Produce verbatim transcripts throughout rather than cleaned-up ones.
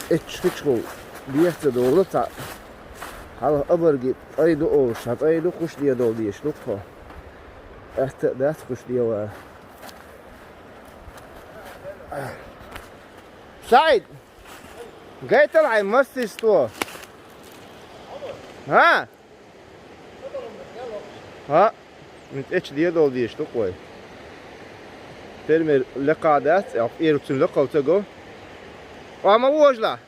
Эццахь хи чухула бехк ца довла цхьаъ. Хьалха абарги тӀай ду олуш, цхьа тӀай ду, кхуш дӀадала дезаш ду-кх тхо. Атта а дац кхуш дӀавала. СаӀид, гайтал хьайн мастерство. ХӀа? ХӀа? Эццахь дӀадала дезаш ду-кх вай. Фермер лекха дац, эх, эрцун лекхал ца го. Ва ма вожла.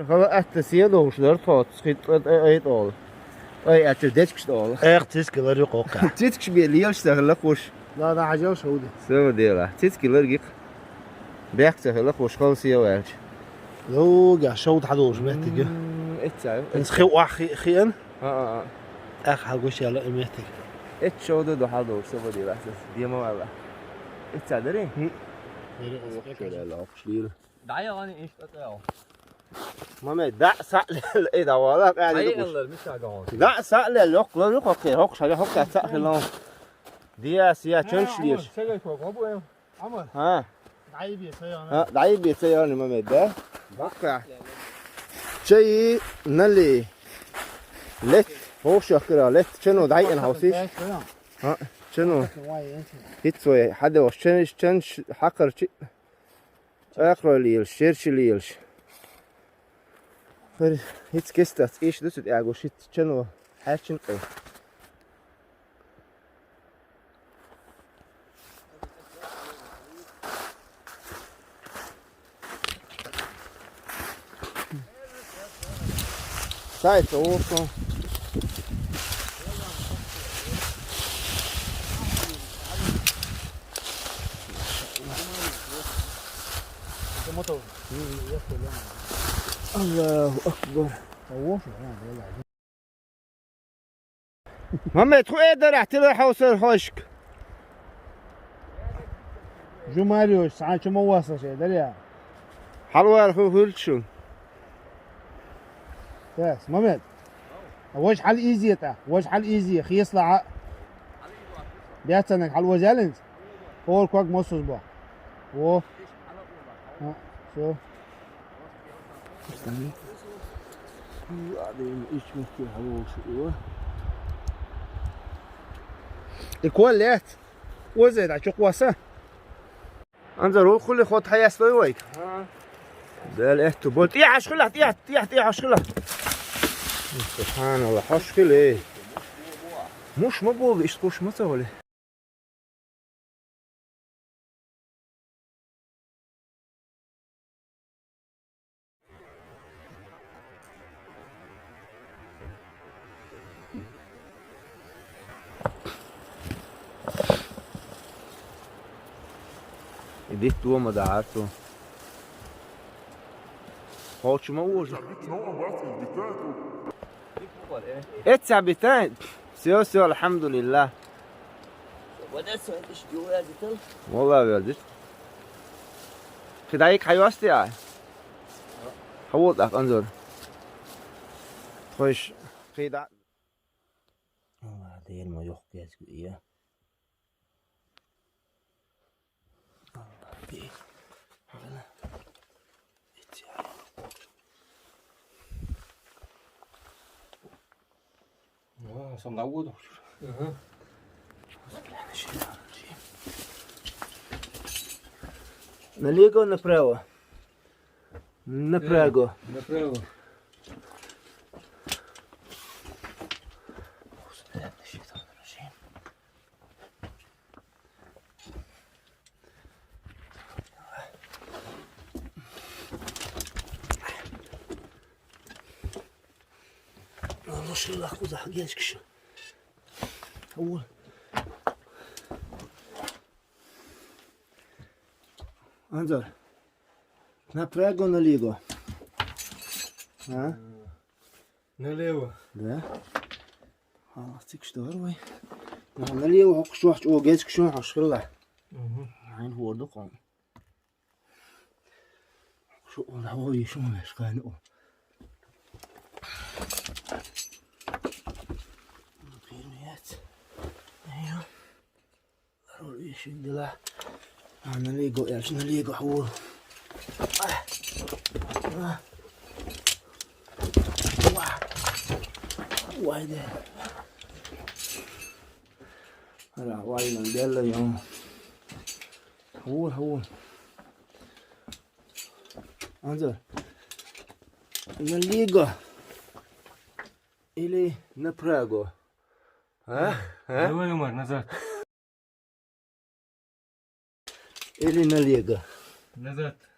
Хала атта сен долуш дара тхо, цхьа тӀе, тӀе, ай тӀе олу. Ай, атта дечкаш тӀе олу. Эх, цицкалар ю кхоккха. Цицкаш бен лелаш ца хилла кхуш. Да, да, хьажал шовда. Сова дела. Цицкалар гикх. Бехк ца хилла кхуш, хала сен ваьлча. Луга, шовда хьадолуш меттиг ю. М, эццахь ю. Эс хи вахи, хиан? А, а, а. Ах, хьагуш яла и меттиг. Эццахь шовда ду хьадолуш, сова дела, сас. Дема вала. Эццахь дарий? Хм. Дарий, охуш лела, охуш лела. ДӀаяхана иштта тӀе. Маме, дӀа саъ лелла, э, дӀавала, къаьли дукхуш. ДӀа саъ лелла, йоккха лар ю хӀокхе, хӀокху шага, хӀокхе саъ хилла. Диас, я, чанаш леш. ХӀа. ХӀа, дӀайбе ца яхни, маме, да? Баккха. Чай, нале. Лет, хӀошах кира, лет, чано дӀайина хьовсиш. ХӀа, чано. ХӀиц вай, хьадеш, чанаш, чанаш, хьакхар чи. Акхарой лелаш, шерчи лелаш. ХӀара хӀиц кестац, эш ду цу тӀаьхьа гуш, хӀиц чано хьаьрчина къе. Сайца вовшо. Аллаху акбар. Маме, тхо э дарахь тила хьовсар хьошка. Жумарьевич, цхьа чу ма васса шай, дарья. Хьалвар хӀу хуьлчу. Тас, момент. Вож хьал изи это, вож хьал изи, хесла а. Бяцанак хьал возялинц. Хор ког мосус бо. Во. А, всё. И кол лет. Озе да чукъваса. Анзар, ву хули хот хьаяслой вайга? Дел эхту бол. ТӀехьаш хила, тӀехь, тӀехь, тӀехьаш хила. Субханалла, хьаш хила, эй. Муш ма болу, иш кхуш ма ца вали. И дитт дома дахьара цо. Хьо чу ма вожа? Эццахь битан? Всё, всё, алхьамдулиллах. Валла, вердит. Кхидайк хьайости а? Хьавол тӀаккха, Анзор. Тхойш кхида. Алла, дер ма йохкес гуя. Алла, дер. Хьавела. Итя. Ага. Налево, направо. Направо. Э, направо. Машина куда гечкиша. О. Анзор. Направо, налево. А? Налево. Да? Ала, цик что вай. Налево хоккуш вахча, о, гечкиша хьаш хилла. Мгм. Айн хорду ком. Шу он хьо йиш ма веш кхайна о. Кхин яц. Айо. Ларор йиш дила. А, налево, я ж налево хьо. Wai de. Ara wai nan della yon. Hawul, hawul. Anza. Na liga. Ili na prago. Ha? Ha? Давай, Умар, назад. Ili na liga. Назад.